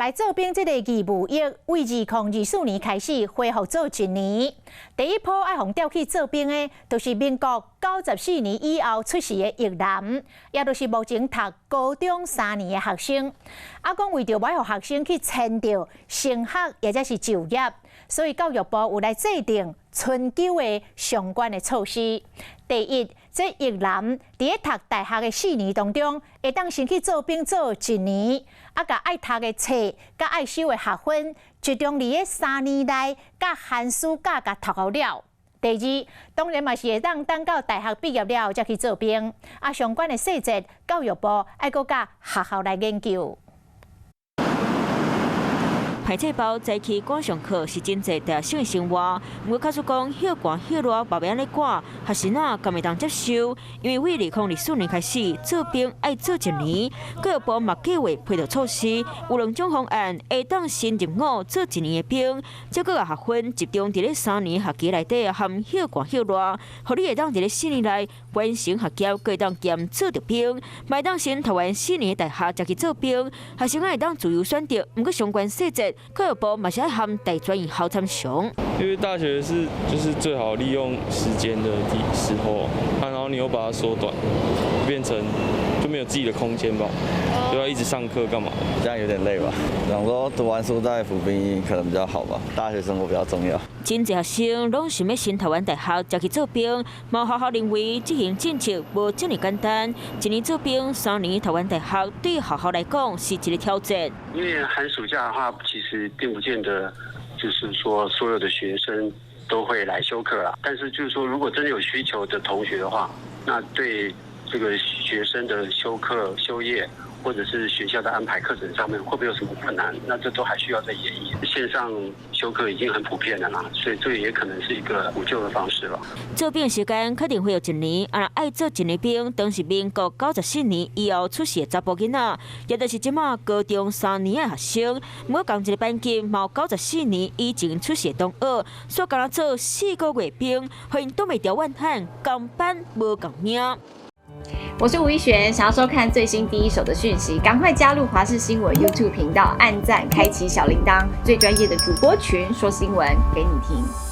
來做兵這個義務役，為2024年開始恢復做一年。第一波愛予調去做兵的，就是民國94年以後出世的役男，也就是目前讀高中三年的學生。啊，講為著欲予學生去遷就升學或者是就業，所以教育部有來制定春秋的相關的措施。第一，這役男佇咧讀大學的四年當中，會當先去做兵做一年，啊，共愛讀的冊、佮愛修的學分，集中佇咧三年內，佮寒暑假共讀予了。第二，當然嘛是會當等到大學畢業了才去做兵。啊，相關的細節，教育部愛閣佮學校來研究。排冊包早起趕上課是真濟大學生的生活。毋過，假使講歇寒歇熱嘛欲按呢趕，學生仔敢會當接受？因為為2024年開始做兵愛做一年，教育部嘛計劃配套措施，有兩種方案，會當先入伍做一年的兵，再閣共學分集中佇咧三年學期內底含歇寒歇熱，予你會當佇咧四年內完成學業，閣會當兼做著兵，嘛會當先讀完四年的大學才去做兵，學生仔會當自由選擇。毋過相關細節，教育部嘛是愛和大專院校參詳。因為大學是就是最好利用時間的時候，啊，然後你又把它縮短，變成就沒有自己的空間吧，就要一直上課幹嘛？這樣有點累吧？想說讀完書再服兵役可能比較好吧，大學生活比較重要。真濟學生攏想欲先讀完大學才去做兵，嘛學校認為執行政策無遮爾簡單。一年做兵，三年讀完大學，對學校來講是一個挑戰。因為寒暑假的話，其實並不見得就是說所有的學生都會來修課啦。但是就是說，如果真的有需求的同學的話，那對這個學生的修課、修業，或者是學校的安排課程上面，會不會有什麼困難？那這都還需要再研議。線上修課已經很普遍了啦，所以這也可能是一個補救的方式了。做兵時間肯定會有一年，啊，愛做一年兵，當是民國94年以後出世的查埔囡仔，也就是這馬高中三年的學生。毋過仝一個班級，嘛有94年以前出世的同學，煞干焦做4個月兵，予𪜶擋袂牢怨嘆，仝班無仝命。我是吳一璇，想要收看最新第一手的訊息，趕快加入華視新聞 YouTube 頻道，按讚，開啟小鈴鐺，最專業的主播群說新聞給你聽。